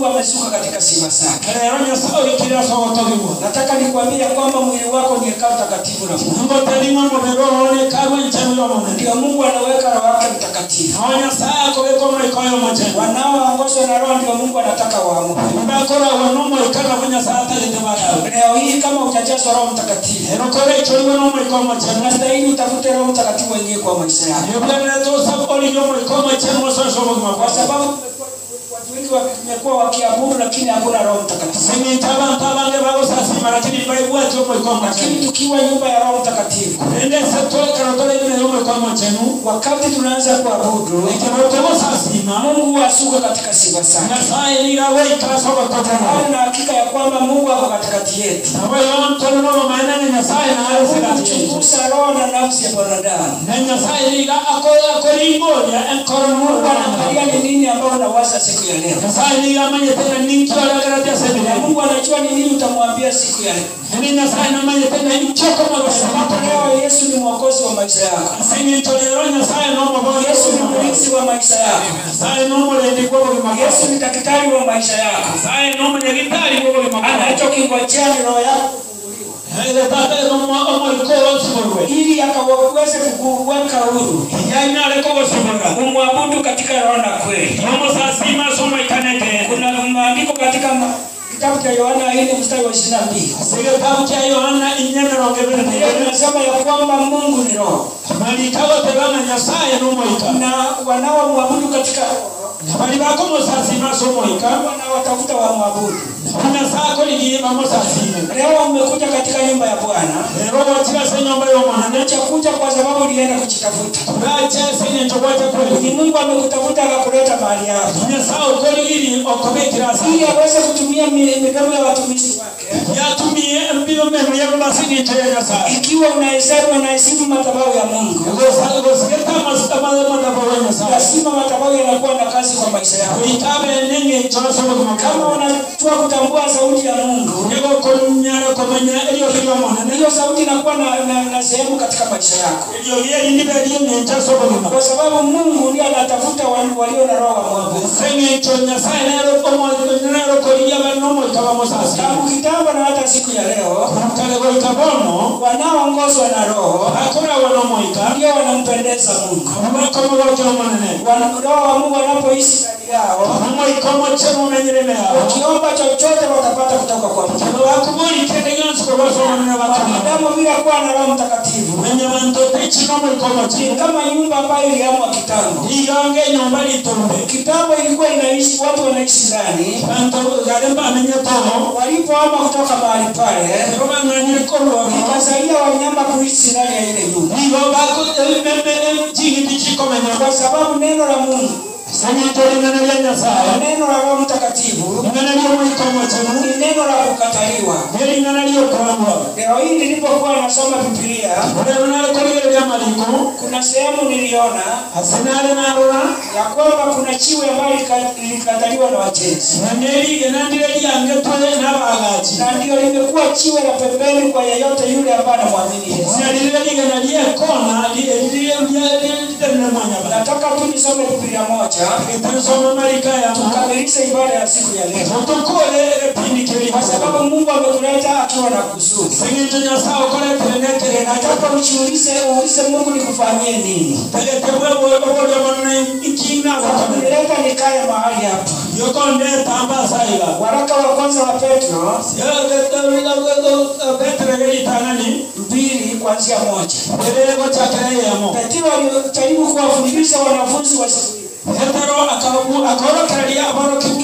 Mungu amesuka katika sifa zake. Nataka nikwambie kwamba mwili wako ni hekalu takatifu la Mungu. Ndio Mungu anaweka roho yake mtakatifu. Wanaoongozwa na roho ndio Mungu anataka waamue. Leo hii kama hujajazwa Roho Mtakatifu, unastahili utafute Roho Mtakatifu aingie kwa maisha yako. Kwa sababu watu wengi wamekuwa wakiabudu lakini hakuna Roho Mtakatifu. Lakini tukiwa nyumba ya Roho Mtakatifu, wakati tunaanza kuabudu, Mungu asuka katika sifa zake. Na hakika ya kwamba Mungu ako katikati yetu. Kuchunguza roho na nafsi ya mwanadamu. Mungu anaangalia ni nini ambao unawaza siku ya leo. Na Mungu anajua ni nini utamwambia siku ya leo. Kwa sababu leo Yesu ni mwokozi wa maisha yako. Yesu ni mlinzi wa maisha yako. Yesu ni daktari wa maisha yako. Anachokingojea ni roho yako kufunguliwa, ili akaweze kukuweka huru, umwabudu katika roho na kweli. Kuna maandiko katika kitabu cha Yohana 4 mstari wa 22. Inasema ya kwamba Mungu ni roho, na wanaomwabudu katika roho wanawatafuta wamwabudu. Leo umekuja katika nyumba ya Bwana. Unakuja kwa sababu ulienda kujitafuta. Ni Mungu amekutafuta akakuleta mahali hapa, ili aweze kutumia midomo ya watumishi wake. Ikiwa unahesabu unaheshimu madhabahu ya Mungu, lazima madhabahu yanakuwa na kazi kwa maisha yako. Kama unajua kutambua sauti ya Mungu, hiyo sauti inakuwa na sehemu katika maisha yako. Kwa sababu Mungu ndiye anatafuta walio na roho wa mwabudu. Tangu kitambo na hata siku ya leo, wanaoongozwa na roho ndio wanampendeza Mungu. Roho wa Mungu anapoishi ndani yao, ukiomba chochote watapata kutoka kwa Mungu. Wanadamu bila kuwa na Roho Mtakatifu ni kama nyumba ambayo ilihamwa kitambo. Kitambo ilikuwa inaishi, watu wanaishi ndani. Walipohama kutoka mahali pale, ikazalia wanyama kuishi ndani ya ile nyumba, kwa sababu neno la Mungu, neno la Roho Mtakatifu ni neno la kukataliwa. Leo hii nilipokuwa nasoma Biblia, kuna sehemu niliona ya kwamba kuna jiwe ambalo lilikataliwa na wajenzi, na ndio limekuwa jiwe la pembeni kwa yeyote yule ambaye anamwamini Yesu. Nataka tu nisome Biblia moja tukamilishe ibada ya siku ya leo, kwa sababu Mungu amekuleta akiwa na kusudi. Nataka ujiulize, uulize Mungu nikufanyie nini? Ameleta nikae mahali hapa. Waraka wa kwanza wa Petro 2 kuanzia 1. Petro alijaribu kuwafundisha wanafunzi wa siku ile.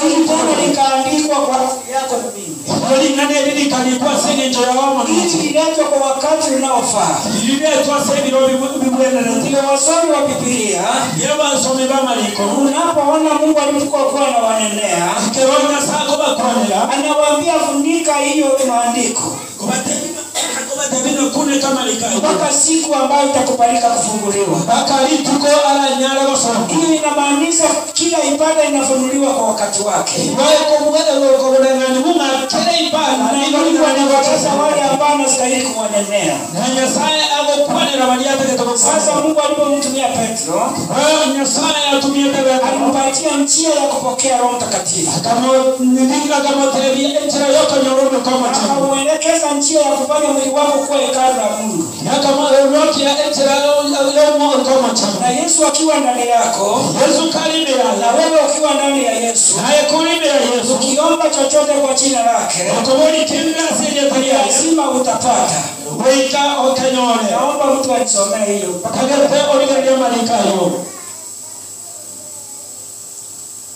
Ili tena likaandikwa kwa ajili yako na mimi, ili liletwe kwa wakati unaofaa. Ndio wasomi wa Biblia, unapoona Mungu alipokuwa anawanenea, anawaambia funika hiyo maandiko. Mpaka siku ambayo itakubalika kufunguliwa. Hii inamaanisha kila ibada inafunuliwa kwa wakati wake. Na wale ambao wanastahili kuwanenea. Sasa Mungu alipomtumia Petro, alimpatia njia ya kupokea Roho Mtakatifu. Akamwelekeza njia ya kufanya mwili wako kuwa hekalu la Mungu. Na Yesu akiwa ndani yako, na wewe ukiwa ndani ya Yesu, ukiomba chochote kwa jina lake, lazima utapata. Naomba mtu anisomee hiyo.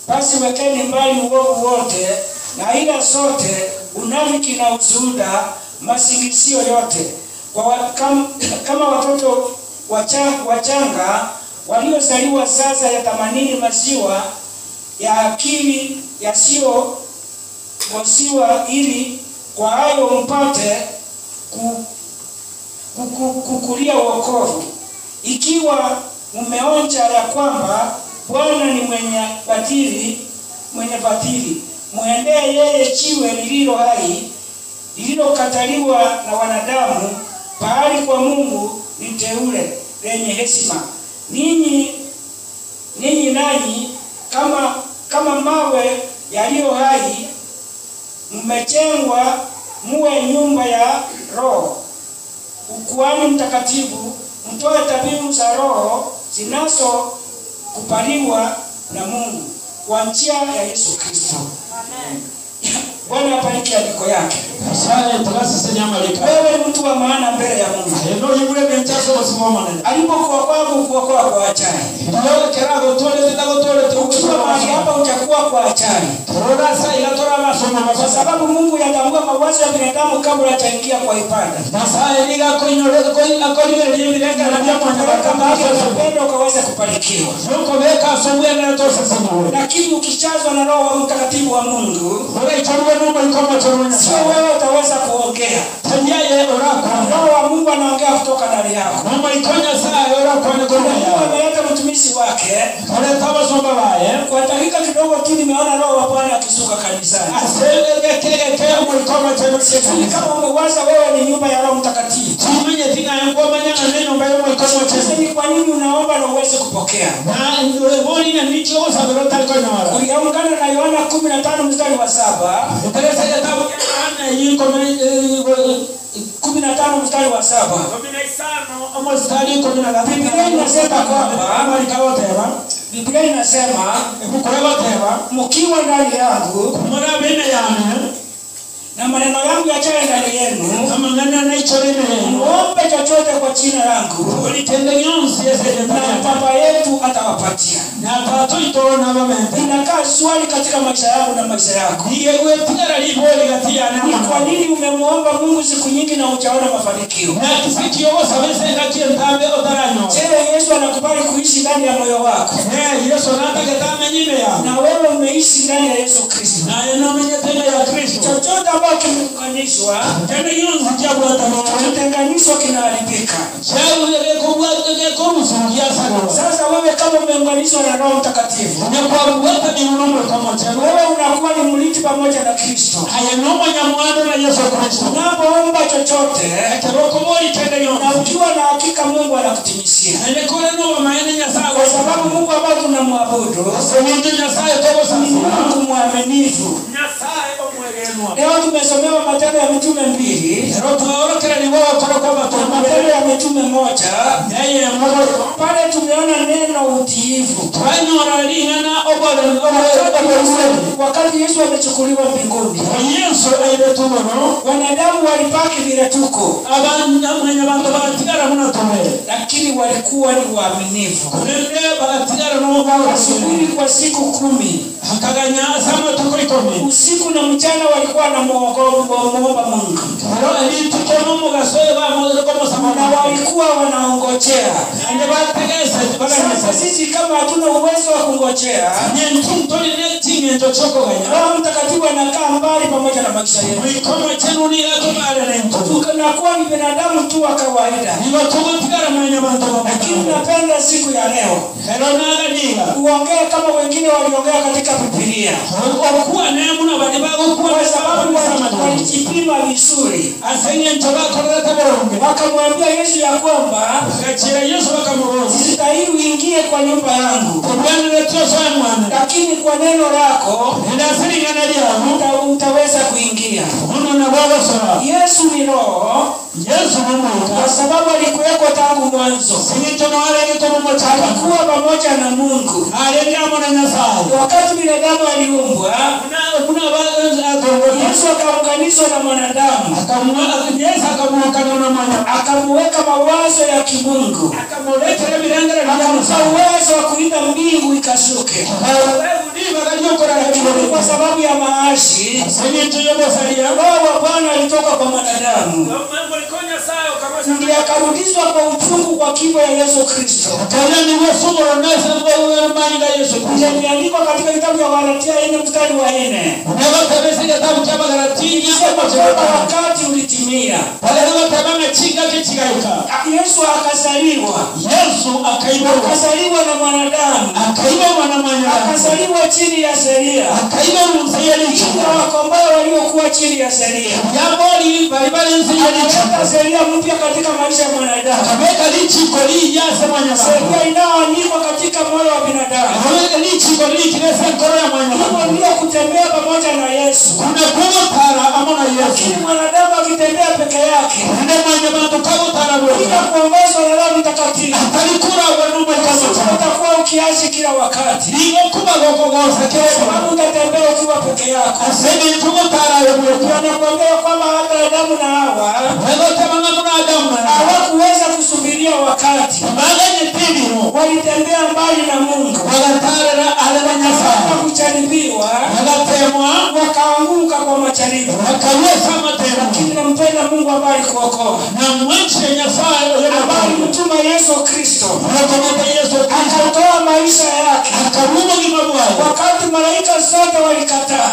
Basi wekeni mbali uovu wote na ila zote, unafiki na ushuhuda, masingizio yote. Kwa kama watoto wachanga waliozaliwa sasa, ya thamanini maziwa ya akili yasiyo gosiwa, ili kwa hayo mpate kukulia wokovu, ikiwa mmeonja ya kwamba Bwana ni mwenye fadhili, muendee yeye jiwe lililo hai, lililokataliwa na wanadamu, bali kwa Mungu ni teule lenye heshima. Ninyi nanyi kama mawe yaliyo hai mmejengwa muwe nyumba ya Roho, ukuhani mtakatifu, mtoe dhabihu za Roho zinazokubaliwa na Mungu kwa njia ya Yesu Kristo. Amen. Bwana abariki andiko yake. Wewe ni mtu wa maana mbele ya Mungu. Alipokuwa kwangu kuokoa kwa ajali. Ukiwa mahali hapa utakuwa kwa ajali. Kwa sababu Mungu yatambua mawazo ya binadamu kabla hajaingia kwa ibada. Upendo ukaweza kubarikiwa. Lakini ukichazwa na Roho Mtakatifu wa Mungu, sio wewe utaweza kuongea. Roho wa Mungu anaongea kutoka ndani yako. Mungu ameleta mtumishi wake. Kwa dakika kidogo tu nimeona Roho wa Bwana akishuka kanisani. Sijui kama umewaza wewe ni nyumba ya Roho Mtakatifu. Ni kwa nini unaomba na uweze kupokea? Uliungana na Yohana 15 mstari wa 7. 15 mstari wa 7. Biblia inasema kwamba Biblia inasema mkiwa ndani yangu na maneno yangu yachaye ndani yenu, muombe chochote kwa jina langu, na Baba yetu atawapatia. Inakaa swali katika maisha yangu na maisha yako. Ni kwa nini umemuomba Mungu siku nyingi na hujaona mafanikio? Je, Yesu anakubali kuishi ndani ya moyo wako? Na wewe umeishi ndani ya Yesu Kristo. Chochote ambacho kimeunganishwa, kitenganishwa kinaharibika. Sasa wewe kama umeunganishwa na Roho Mtakatifu, wewe unakuwa ni mrithi pamoja na Kristo. Unapoomba chochote na ukiwa na hakika Mungu anakutimizia. Kwa sababu Mungu ambaye tunamwabudu ni Mungu mwaminifu. Leo tumesomewa Matendo ya Mitume 2, Matendo ya Mitume 1. Pale tumeona neno utiifu. Wakati Yesu amechukuliwa mbinguni, wanadamu walibaki vile tuko, lakini walikuwa ni waaminifu. Wasubiri kwa siku 10, usiku na mchana walikuwa na muomba Mungu, na walikuwa wanaongojea. Sasa sisi kama hatuna uwezo wa kungojea, Roho Mtakatifu anakaa mbali pamoja na maisha yetu. Tunakuwa ni binadamu tu wa kawaida. Lakini napenda siku ya leo uongee kama wengine waliongea katika Biblia, kwa sababu walijipima vizuri. Wakamwambia Yesu ya kwamba sistahili uingie kwa nyumba yangu, lakini kwa neno lako utaweza kuingia. Yesu ni Roho, kwa sababu alikuweko tangu mwanzo, alikuwa pamoja na Mungu. Wakati binadamu aliumbwa, Yesu akaunganishwa na mwanadamu, akamuweka mawazo ya kimungu, akampa uwezo wa kuita mbingu ikashuke. Kwa sababu ya maasi, Roho wa Bwana alitoka kwa mwanadamu, ndiye akarudishwa kwa uchungu kwa kifo ya Yesu Kristo. Imeandikwa katika kitabu cha Galatia 4 mstari wa 4. Inasema wakati ulitimia, Yesu akazaliwa. Akazaliwa na mwanadamu, akazaliwa chini ya sheria, ili wakomboe waliokuwa chini ya sheria. Akaleta sheria mpya katika maisha ya mwanadamu, sheria inayoandikwa katika moyo wa binadamu. Hivyo ndio kutembea pamoja na Yesu. Lakini mwanadamu akitembea peke yake bila kuongozwa na Roho Mtakatifu, utakuwa ukiasi kila wakati, kwa sababu utatembea ukiwa peke yako. Anakuambia kwamba hata Adamu na Hawa hawakuweza kusubiria wakati, walitembea mbali na Mungu, wakajaribiwa, wakaanguka kwa majaribu. Lakini nampenda Mungu ambaye alikuokoa, ambaye alimtuma Yesu Kristo akatoa maisha yake wakati malaika zote walikataa,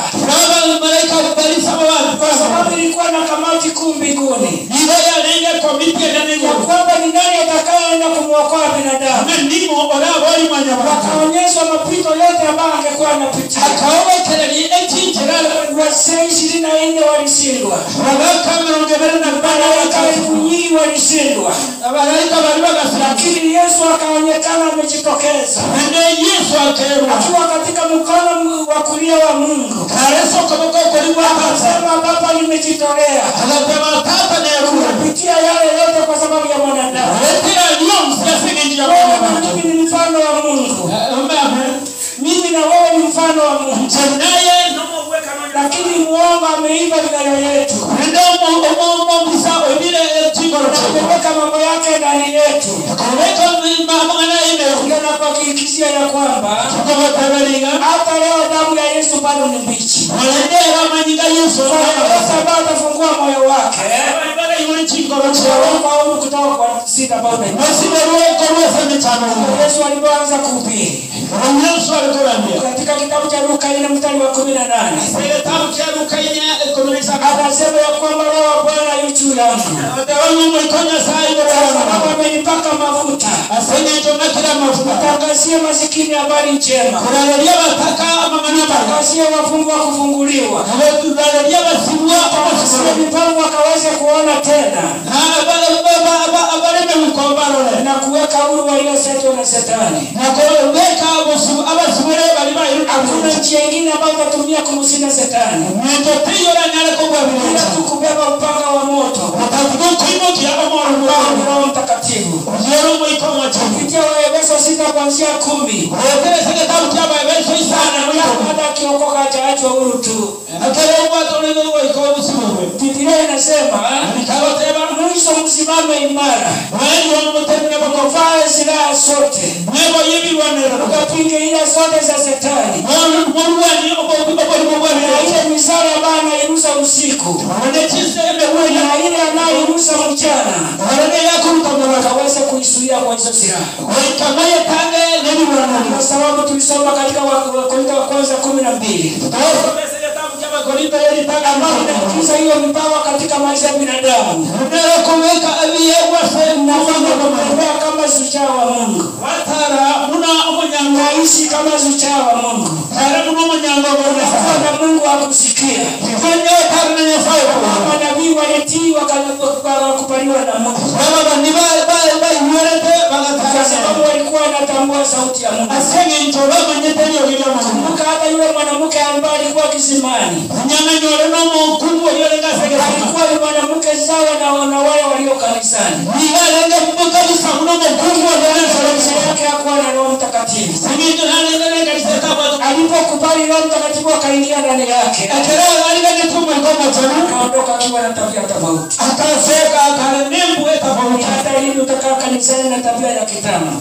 kwa sababu ilikuwa na kamati kuu mbinguni ya kwamba ni nani atakayeenda kumwokoa binadamu. Wakaonyeshwa mapito yote ambayo angekuwa anapitia. Wazee 24 walishindwa, malaika elfu nyingi walishindwa, lakini Yesu akaonekana amejitokeza akiwa katika mkono wa kulia wa Mungu, akasema, Baba, nimejitolea kupitia yale yote kwa sababu ya mwanadamu. Mimi ni mfano wa Mungu, mimi na wewe ni mfano wa Mungu, lakini muomba ameiba mioyo yetu, ameweka mambo yake ndani yetu. Nakuhakikishia ya kwamba hata leo damu ya Yesu bado ni mbichi. Kwa sababu atafungua moyo wake kutoka kwa sita ambayo Yesu alipoanza kuhubiri katika kitabu cha Luka 4 mstari wa 18, anasema ya kwamba Roho wa Bwana yu juu yangu, kwa sababu amenipaka mafuta nitangazie masikini habari njema, nitangazie wafungwa kufunguliwa, nitangazie vipofu wakaweze kuona tena, na kuweka huru waliosetwa na Shetani. Hakuna njia nyingine ambayo utatumia kumshinda Shetani ila tu kubeba upanga wa moto ambao ni Roho Mtakatifu. Kupitia Waefeso 6 kuanzia 10, hata akiokoka hajaachwa huru tu. Biblia inasema mwisho msimame imara, mvae silaha zote, mkapinge ila zote za Shetani, na ile misala ambayo anairusa usiku na ile anairusa mchana, akaweza kuizuia. kujizuia kwa hizo silaha. Kwa sababu tulisoma katika Wakorintho wa kwanza 12. Ambapo hiyo mipawa katika maisha ya binadamu. Na kama shujaa wa Mungu. Naishi kama shujaa wa Mungu. Na Mungu akusikia. Manabii walitii wakakubaliwa na Mungu. Kwa sababu walikuwa wanatambua sauti ya Mungu. Kumbuka hata yule mwanamke ambaye alikuwa kisimani. Alikuwa ni mwanamke sawa na wale walio kanisani. Kanisa yake hakuwa na Roho Mtakatifu. Alipokubali Roho Mtakatifu akaingia ndani yake. Akaondoka akiwa na tabia tofauti. Hata lini utakaa kanisani na tabia ya kitambo?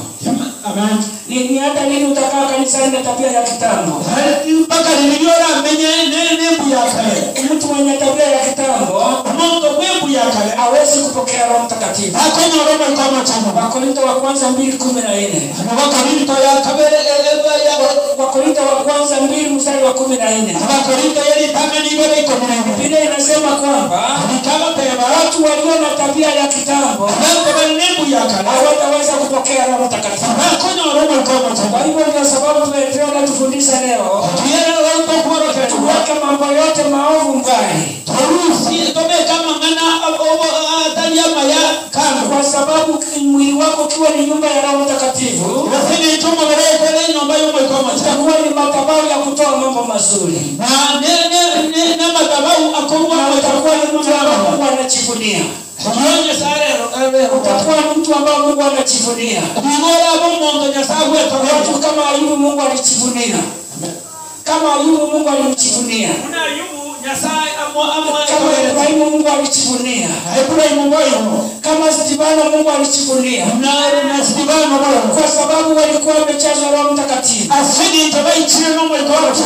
Amen. Ni hata lini utakaa kanisani na tabia ya kitambo? Mtu mwenye tabia ya kitambo hawezi kupokea Roho Mtakatifu. Wakorintho wa kwanza 2:14. Wakorintho wa kwanza 2 mstari wa 14. Biblia inasema kwamba watu walio na tabia ya kitambo hawataweza kupokea Roho Mtakatifu. Kwa hivyo ndio sababu tumepewa na tufundisha leo tuweke mambo yote maovu mbali. Kwa sababu mwili wako ukiwa ni nyumba ya Roho Mtakatifu itakuwa ni madhabahu ya kutoa mambo mazuri. Na utakuwa ni mtu ambaye Mungu anajivunia. Utakuwa ni mtu ambaye Mungu anajivunia. Watu kama Ayubu Mungu alijivunia. Kama Ayubu Mungu alimjivunia. Kama Ibrahimu Mungu alijivunia. Kama Stefano Mungu alijivunia. Kwa sababu walikuwa wamejazwa Roho Mtakatifu.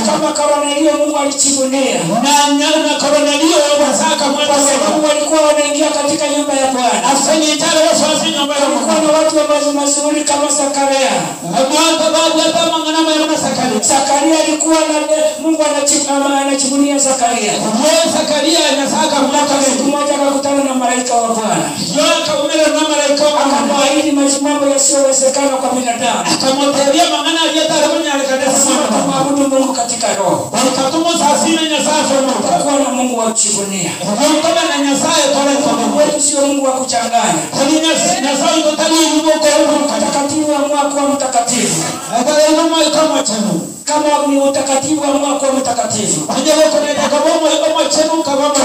Kama Kornelio Mungu alijivunia. Kwa sababu walikuwa wanaingia katika nyumba ya Bwana. Walikuwa na watu wa mazuri kama Zakaria. Zakaria alikuwa na Mungu anajivunia Zakaria. Siku moja akakutana na malaika wa Bwana. Akamwahidi mambo yasiyowezekana kwa binadamu. Kumwabudu Mungu katika roho. Utakuwa na Mungu wa kujivunia. Mungu wetu sio Mungu wa kuchanganya. Mtakatifu amua kuwa mtakatifu. Kama ni utakatifu amua kuwa mtakatifu.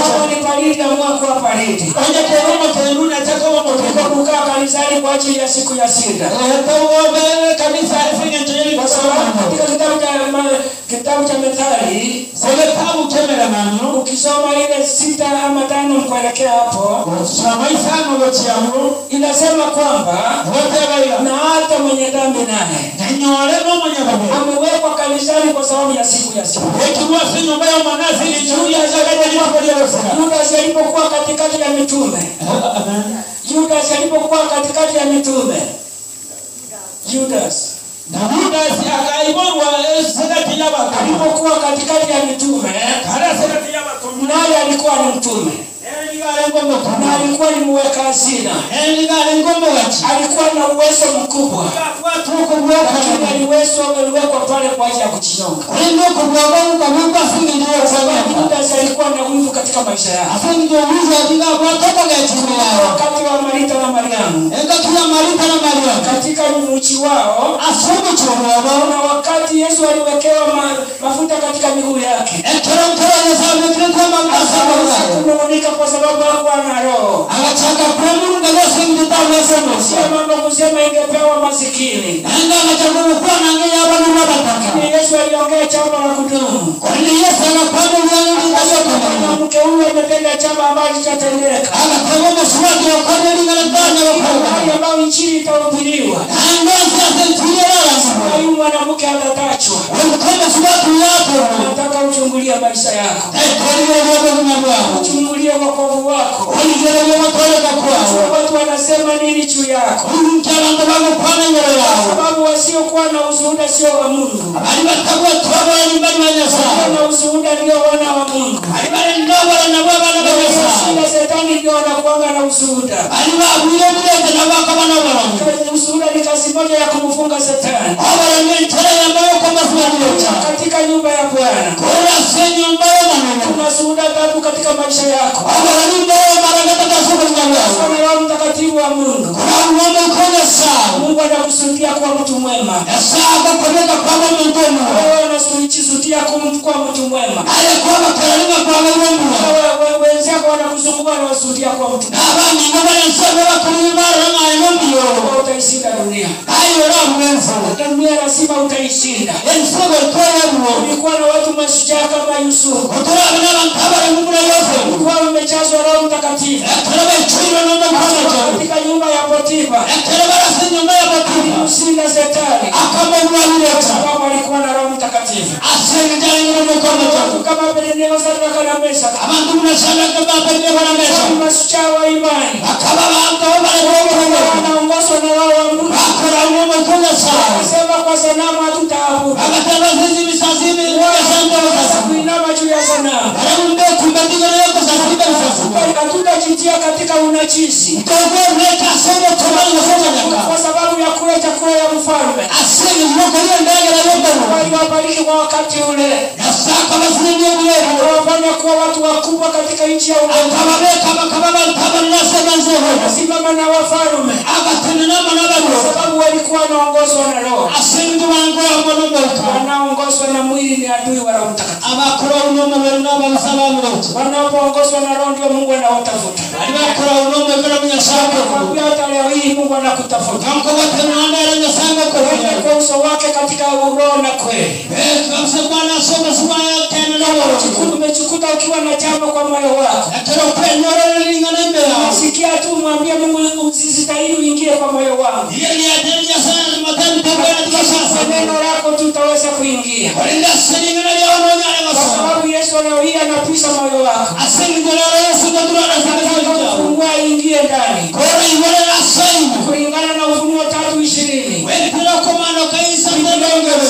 Kama ni baridi amua kuwa baridi. Kukaa kanisani kwa ajili ya siku ya sita. Kwa sababu katika kitabu cha Methali ukisoma ile 6 ama 5 kuelekea hapo, inasema kwamba na hata mwenye dhambi naye amewekwa kanisani kwa sababu ya siku ya sita. Judas alipokuwa katikati ya mitume, Judas alipokuwa katikati ya mitume, Judas alipokuwa katikati ya mitume, naye alikuwa ni mtume. Na alikuwa ni mweka hazina. Alikuwa na uwezo mkubwa. Lakini aliwekwa pale kwa ajili ya kujinyonga. Judas alikuwa na wivu katika maisha yake. Wakati wa Marita na Mariamu katika mji wao, na wakati Yesu aliwekewa mafuta katika miguu yake, kunung'unika kwa sababu hakuwa na roho. Sio mambo kusema ingepewa masikini. Lakini Yesu aliongea jambo la kudumu. Mwanamke Mwanamke huyu ametenda jambo ambalo litatendeka. Ambayo injili itahubiriwa. Huyu mwanamke atatachwa. Nataka uchungulie maisha yako. Uchungulie wokovu wako. Watu wanasema nini juu yako? Sababu wasiokuwa na ushuhuda sio wa Mungu. Na ushuhuda ndio wana wa Mungu. Shetani ndio anakuanga na ushuhuda. Ushuhuda ni kazi moja ya kumfunga shetani. Katika nyumba ya Bwana. Kuna shuhuda tatu katika maisha yako. Roho Mtakatifu wa Mungu. Mungu anakusudia kuwa mtu mwema. Wewe unasudia kuwa mtu mwema. Wenzako wanakuzunguka na wasudia kuwa mtu mwema. Utaishinda dunia. Dunia lazima utaishinda. Ulikuwa na watu mashujaa kama Yusufu. Ulikuwa umejazwa Roho Mtakatifu. Katika nyumba ya Potifa. Alimshinda shetani. Sababu alikuwa na Roho Mtakatifu. Watu kama Abednego, Sadraka na Meshaki. Mashujaa wa imani. Wanaongozwa na Roho wa Mungu. Akasema kwa sanamu hatutaabudu. Kuinama juu ya sanamu. Hatutajitia katika unajisi. Kwa sababu ya kula chakula ya mfalme. Waliwabariki kwa wakati ule. Wakawafanya kuwa watu wakubwa katika nchi ya ulimwengu. Wakasimama na wafalme. Kwa sababu walikuwa wanaongozwa na Roho. Wanaongozwa na mwili ni adui wa Roho Mtakatifu. Wanapoongozwa na Roho ndio Mungu anawatafuta. Hata leo hii Mungu anakutafuta. Kwa uso wake katika roho na kweli. Umechukua ukiwa na jambo kwa moyo wako. Sikia tu mwambie Mungu usistahili uingie kwa moyo wangu. Neno lako tu utaweza kuingia. Kwa sababu Yesu leo hii anapisha moyo wako. Fungua ingie ndani. Kulingana na Ufunuo 3:20.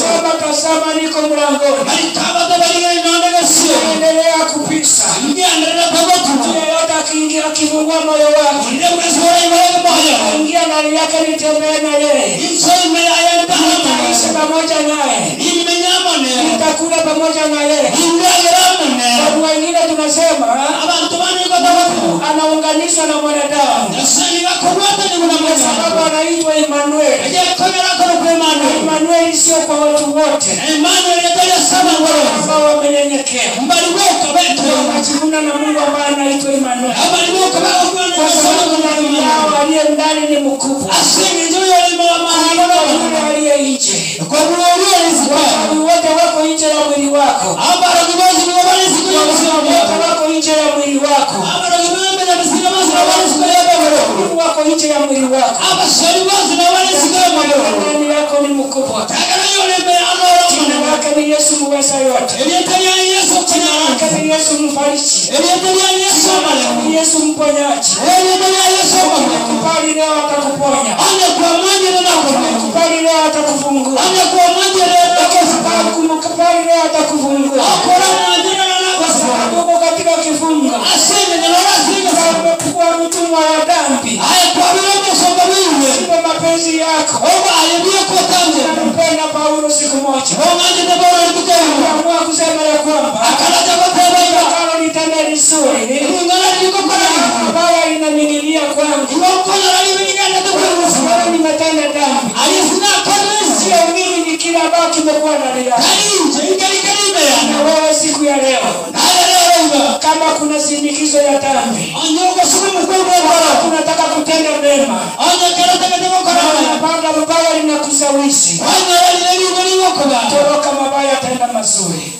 Sema tazama niko mlangoni. Endelea kupisha. Yeyote akiingia akifungua moyo wake. Ingia ndani yake nitembee na yeye. Nitaishi pamoja naye. Nitakula pamoja na yeye. Sababu wengine tunasema anaunganishwa na mwanadamu. Kwa sababu anaitwa Emmanuel. Emmanuel sio kwa watu wote. Ambao wamenyenyekea. Wanajivuna na Mungu ambaye anaitwa Emmanuel. Kwa sababu ndani yao aliye ndani ni mkubwa. Yule aliye nje. Watu wote wako nje ya mwili wako. Wote wako nje ya mwili wako. Wako nje ya mwili wako. Ndani yako ni mkubwa. Jina lake ni Yesu muweza yote. Jina lake ni Yesu mfariji. Ni Yesu mponyaji. Ukikubali leo atakuponya. Ukikubali leo atakufungua. Ukikubali leo atakufungua. Kwa sababu uko katika kifungo. Umekuwa mtumwa wa dhambi. Sio mapenzi yako. Nampenda Paulo siku moja. Akaamua kusema ya kwamba atakalo nitenda vizuri. Mabaya inaning'inia kwangu. Wewe nimetenda dhambi. Sio mimi ni kila ambacho kimekuwa ndani yako. Na wewe siku ya leo kama kuna sindikizo ya dhambi, tunataka kutenda mema, napanda mabaya linakushawishi. Toroka mabaya, tenda mazuri.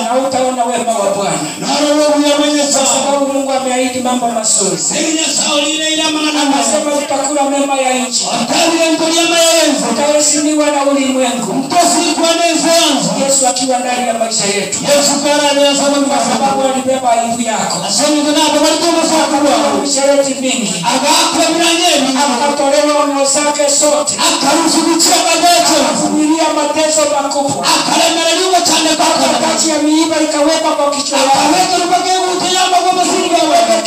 Na utaona wema wa Bwana. Kwa sababu Mungu ameahidi mambo mazuri. Anasema tutakula mema ya nchi. Tutaheshimiwa na ulimwengu. Yesu akiwa ndani ya maisha yetu. Kwa sababu alibeba aibu yako. Misharti mingi. Akatolewa onyo zake zote. Akavumilia mateso makubwa. Taji ya miiba ikawekwa kwa kichwa yake.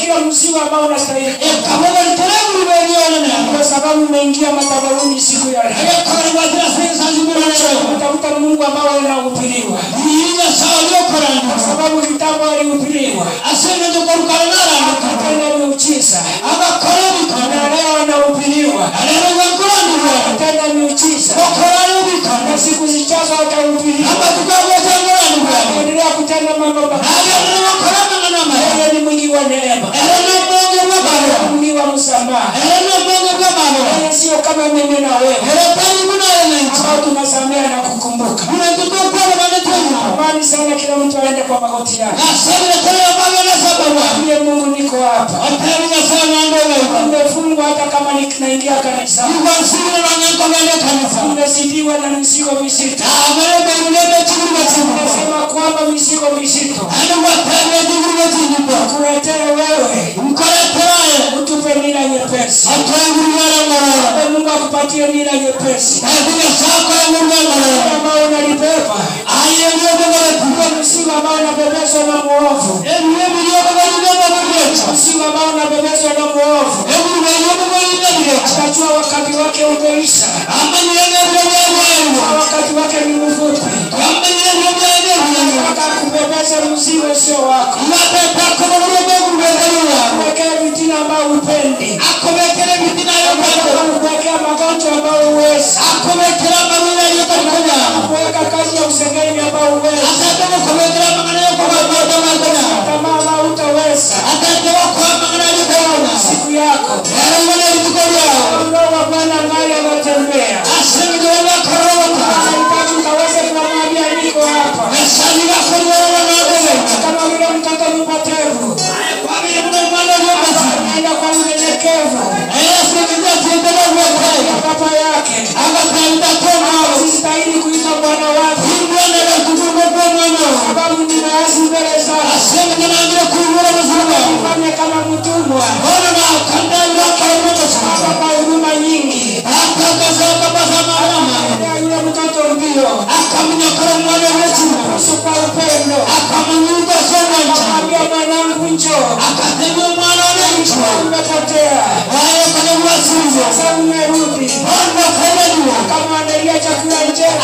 Kila mzigo ambao unastahili. Kwa sababu umeingia madhabahuni siku ya leo. Utakuta Mungu ambao anahubiriwa. Kwa sababu kitambo alihubiriwa. Akatenda miujiza. Na leo anahubiriwa. Akatenda miujiza. Na siku zijazo atahubiriwa. Endelea kutenda mambo makubwa. Yeye ni mwingi wa neema. Mwingi wa msamaha. Yeye sio kama mimi na wewe ambao tunasamea na kukumbuka. Amani sana, kila mtu aende kwa magoti yake. Mwambie Mungu niko hapa. Nimefungwa hata kama ninaingia kanisa. Nimezidiwa na mizigo mizito. Nasema kwamba mizigo mizito kuletea wewe, utupe nira nyepesi. Mungu akupatie nira nyepesi ambao unalibeba. Mzigo ambao unabebeshwa na muovu. Mzigo ambao unabebeshwa na muovu. Atajua wakati wake umeisha. Wakati wake ni mfupi. Anataka kubebesha mzigo sio wako. Kuwekea vitina ambao hupendi. Kuwekea magonjwa ambao huwezi. Kuweka kazi ya usengeni ambao huwezi. Tamaa ambao hutaweza. Siku yako. Roho wa Bwana angali anatembea. Anahitaji ukaweze kumwambia niko hapa. Kama vile mtoto mpotevu anaenda kwa unyenyekevu baba yake. Sistahili kuitwa bwana wake, sababu nimeasi mbele zake. Nifanye kama mtumwa. Baba kwa huruma nyingi yule mtoto mbio kwa upendo akamwambia mwanangu njoo. Umepotea sasa umerudi. Akamwandalia chakula njema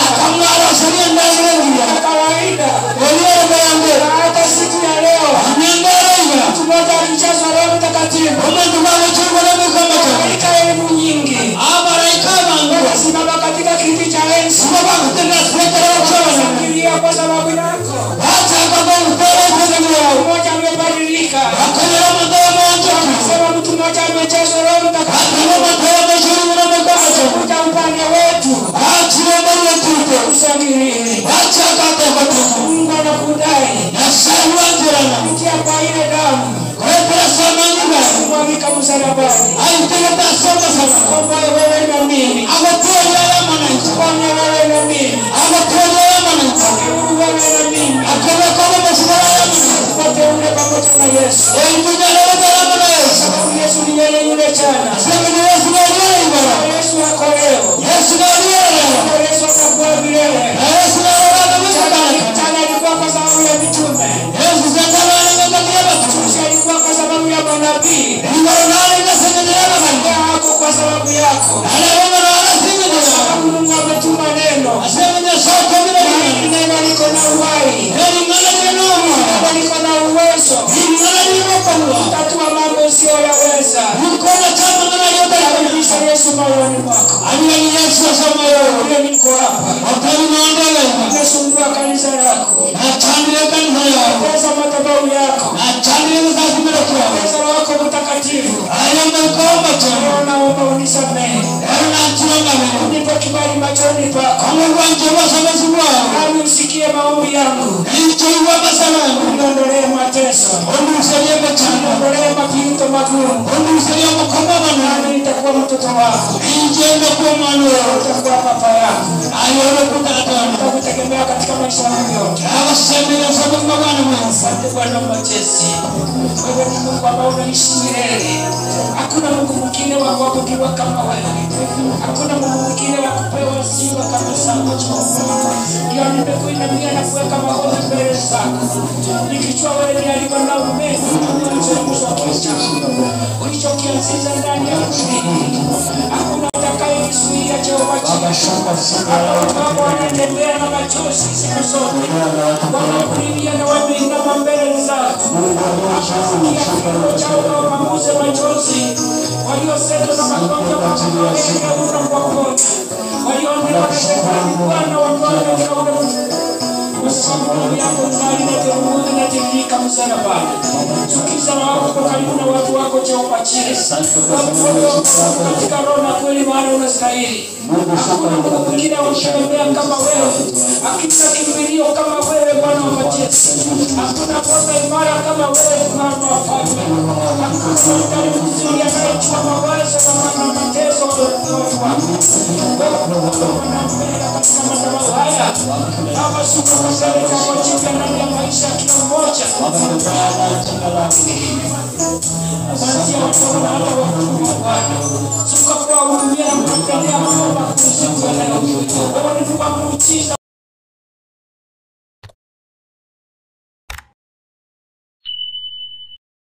kawaida. Hata siku ya leo mtu mmoja alijazwa Roho Mtakatifu. Malaika elfu nyingi wakasimama katika kiti cha enzi wakashangilia kwa sababu yako. Mmoja amebadilika. Akasema mtu mmoja amejazwa Roho Mtakatifu. Kuja upande wetu tushangilie. Mungu anakudai kupitia kwa ile damu kumwagika msalabani. Kwamba wewe na mimi, Bwana wewe na mimi, wewe na mimi, wateule pamoja na Yesu. Sababu Yesu ni yeye yule jana. Yesu ako leo. Yesu atakuwa milele. Jana alikuwa kwa sababu ya mitume. Juzi alikuwa kwa sababu ya manabii. Leo ako kwa sababu yako. Kwa sababu Mungu ametuma neno. Hili neno liko na uhai. Neno liko na uwezo. Kutatua mambo usiyoyaweza. Karibisha Yesu moyoni mwako. Mwambie niko hapa. Nimesumbua kanisa lako. Teza madhabahu yako. Teza Roho wako Mtakatifu. Leo naomba unisamehe. Unipe kibali machoni pako. Nami usikie maombi yangu. Uniondolee mateso. mateso, ondolee mapito magumu, nami nitakuwa mtoto wako, nitakuwa papa yako, nitakutegemea katika maisha yangu yote. Asante Bwana wa majeshi, wewe ni Mungu ambaye unaishi milele. Hakuna Mungu mwingine wa kuabudiwa kama wewe, hakuna Mungu mwingine wa kupewa sifa kama zako Jehova. Ndio nimekuinamia na kuweka magoti mbele zako, nikijua wewe ni aliye na umeme mwanzo wa kitu ulichokianzisha ndani ya mimi, hakuna atakayekizuia Jehova. Baba wanatembea na machozi siku zote, wanakulilia na wameinama mbele zako, kilio chao wapanguze machozi, waliosetwa na magonjwa unakuwaponya, walionewa na shetani Bwana watoe katika ule kwa sababu damu yako ngali inatiririka msalabani. Chukiza wako kwa karibu na watu wako Jehova Jire, katika roho na kweli, maana unastahili. Hakuna Mungu mwingine wa kutegemea kama wewe, hakuna kimbilio kama wewe Bwana wa majeshi, hakuna ngome imara kama wewe Mfalme wa falme, hakuna daktari mzuri anayejua mawazo na mateso ya watu wako. Wewe unampenda katika madhabahu haya. Baba, shuka kwa jambo jipya ndani ya maisha ya kila mmoja, kuanzia watoto na hata wakubwa.